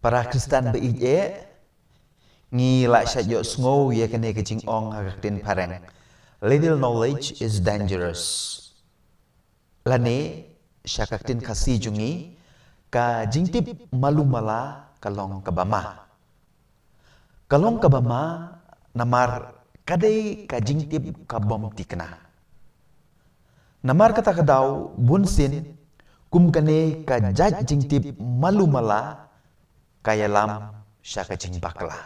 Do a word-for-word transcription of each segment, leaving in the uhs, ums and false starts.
Para Khristan ba ïeit, ngi la shait ïohsngew ïa kane ka jingong ha ka ktien phareng: "Little knowledge is dangerous." Lane, sha ka ktien Khasi jong ngi, ka jingtip malu mala ka long kaba ma. Ka long kaba ma, namar ka dei ka jingtip ka bym thikna. Namar kata ka daw, bunsien, kum kane ka jait jingtip malu mala, ka ïalam sha ka jingbakla.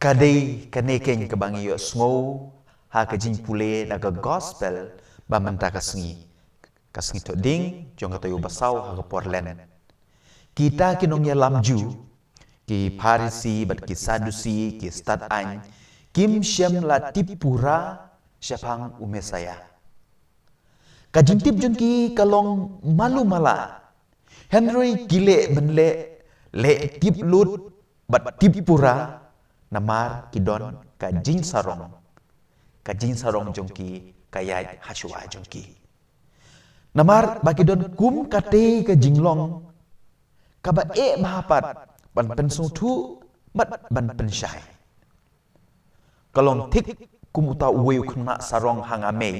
Ka dei kane keiñ kaba ngi ïohsngew ha ka jingpule na ka gospel ba mynta ka sngi. Ka sngi Thohdieng, jong ka taïew ba saw ha ka por Lent. Kita ki nongïalam Jiw, ki Pharisi, bad ki Sadusi, ki stad aiñ, kim shym la tip pura shaphang u Messaïah. Ka jingtip jong ki ka long malu mala. Hynrei ki leh ban leh, leh tip lut, bad tip pura, namar ki don ka jingsarong. Ka jingsarong jong ki ka ïaid hashwa jong ki. Namar ba ki don kum katei ka jinglong, kaba eh bha pat ban pynsngewthuh, bad ban pynshai. Ka long thik kum uta uwei u khynnah sarong hanga mei,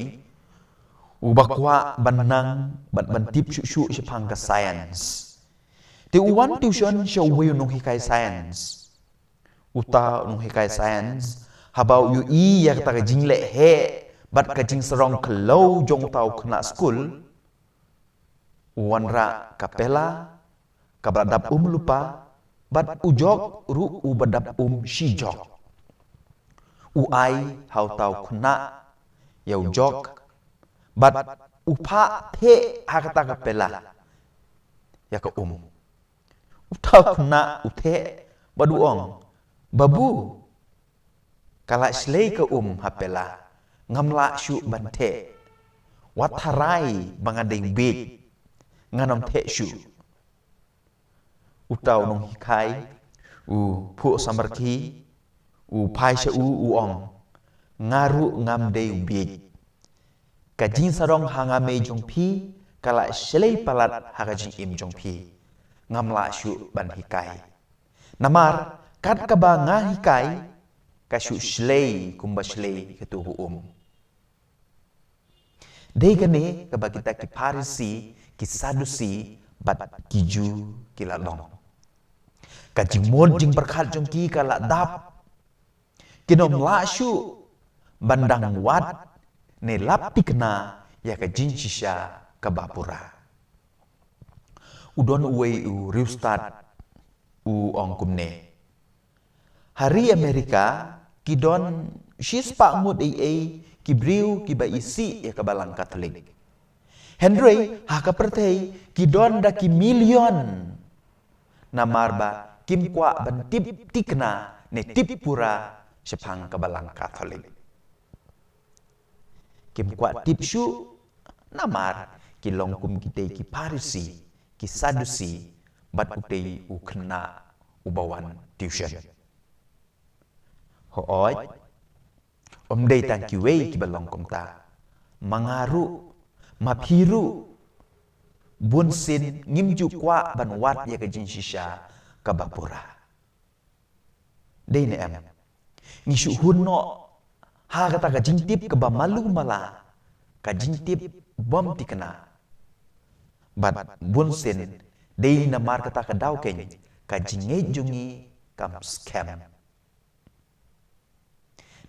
uba kwah ban nang bad ban tip shuh shuh shaphang ka science. Te u wan tuition sha uwei u nonghikai science. Uta u nonghikai science, haba u ïohi ïa kata ka jingleh heh bad ka jingsarong khlaw jong uta u khynnah skul, u wanrah ka pela, kaba la dap um lypa, bad u jok ruh uba dap um shi jok. U ai ha uta u khynnah ïa u jok, bad u phah theh ha kata ka pela ïa ka um. Uta u khynnah u theh, bad u ong: "Babu, ka la shlei ka um ha pela, ngam lah shuh ban theh. Wat tharai ba nga dei u bieit, ngan ym theh shuh." Uta u nonghikai u phuh samrkhie, u phai sha u, u ong: "Nga ruh ngam dei u bieit. Ka jingsarong hanga mei jong phi ka la shlei palat ha ka jingim jong phi. Ngam lah shuh ban hikai. Namar kat kaba nga hikai, ka shu shlei kumba shlei katu ka um." Dei kane kaba kita ki Pharisi, ki Sadusi, bad ki Jiw ki la long. Ka jingmut jingpyrkhat jong ki ka la dap. Kin ym lah shuh ban dang wad ne lap thikna ïa ka jingshisha kaba pura. U don uwei u riewstad u ong kumne: Ha ri Amerika, ki don shispah ngut eiei ki briew kiba isih ïa ka Balang Katholik. Hynrei ha ka pyrthei ki don da ki million. Namar ba kim kwah ban tip thikna ne tip pura shaphang ka Balang Katholik. Kim kwah tip shuh, namar ki long kum kitei ki Pharisi, ki Sadusi, bad utei u khynnah uba wan tuition. Hooid, ym dei tang kiwei kiba long kumta. Ma nga ruh, ma phi ruh, bunsien ngim ju kwah ban wad ïa ka jingshisha kaba pura. Dei ne em? Ngi shu hun noh ha kata ka jingtip kaba malu mala, ka jingtip bym thikna. Bad bunsien, dei namar kata ka daw keiñ, ka jingngeit jong ngi kam skhem.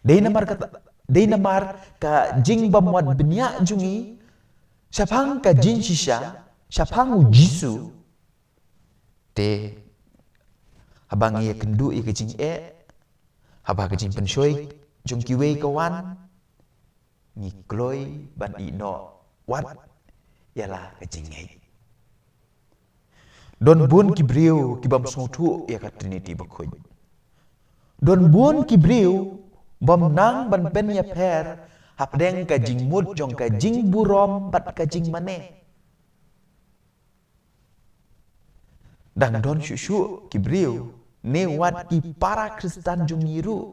Dei namar kata, dei namar ka jingbymwad bniah jong ngi shaphang ka jingshisha, shaphang U Jisu. Te haba ngi ïakynduh ïa ka jingeh, haba ka jingpynshoi jong kiwei ka wan, ngi kloi ban ïeh noh wat ïa la ka jingngeit. Don bun ki briew ki bym sngewthuh ïa ka Trinity bakhuid. Don bun ki briew bym nang ban pynïapher hapdeng ka jingmut jong ka jingburom bad ka jingmane. Dang don shuh shuh ki briew ne wat ki para Khristan jong ngi ruh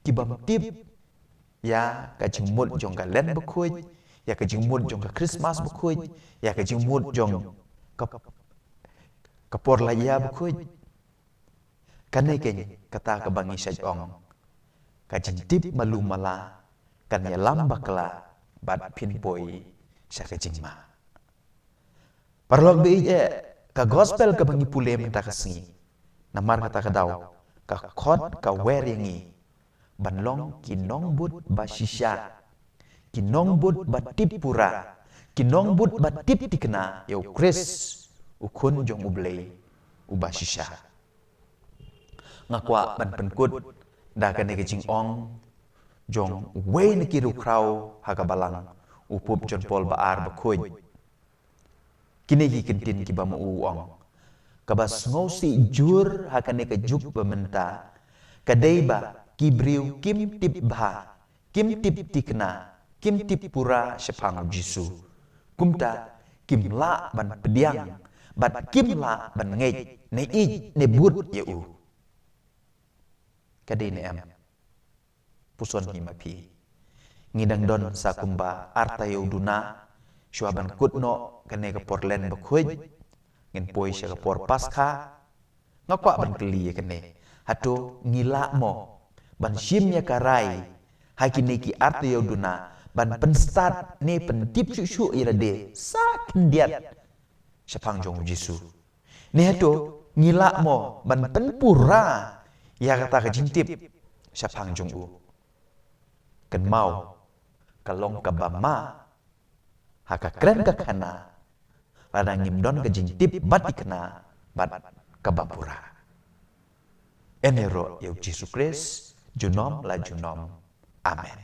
ki bym tip ïa ka jingmut jong ka Lent bakhuid, ïa ka jingmut jong ka Christmas bakhuid, ïa ka jingmut jong ka, Ka por la ïa bakhuid. Kane keiñ kata kaba ngi shait ong, ka jingtip malu mala kan ïalam bakla bad phin poi sha ka jingma. Paralok ba ïeit, ka gospel kaba ngi pule mynta ka sngi, namar kata ka daw ka khot ka wer ïa ngi ban long ki nongbud ba shisha, ki nongbud ba tip pura, ki nongbud ba tip thikna ïa U Khrist, U Khun jong U Blei uba shisha. Nga kwah ban pynkut da kane ka jingong jong uwei na ki riewkhraw ha ka balang, u Pope John Paul ba ar bakhuid. Kine ki kyntien kiba ma u ong, kaba sngewsih jur ha kane ka juk ba mynta ka dei ba ki briew kim tip bha, kim tip thikna, kim tip pura shaphang U Jisu. Kumta kim lah ban pdiang bad kim lah ban ngeit ne ïeit ne bud ïa u. Ka dei ne em? Puson hi ma phi. Ngi dang don sa kumba ar taïew duna shuwa ban kut noh kane ka por len bakhuid, ngin poi sha ka por Paskha. Nga kwah ban kylli ïa kane, hato ngi lah mo ban shim ïa ka rai ha kine ki ar taïew duna ban pynstad ne pyntip shuh shuh ïa lade sa khyndiat shaphang jong U Jisu? Ne hato ngi lah mo ban pynpura ïa kata ka jingtip shaphang jong u? Kynmaw, ka long kaba ma ha ka kren ka khana lada ngim don ka jingtip bad thikna bad kaba pura. Yn ïaroh ïa U Jisu Khrist junom la junom. Amen.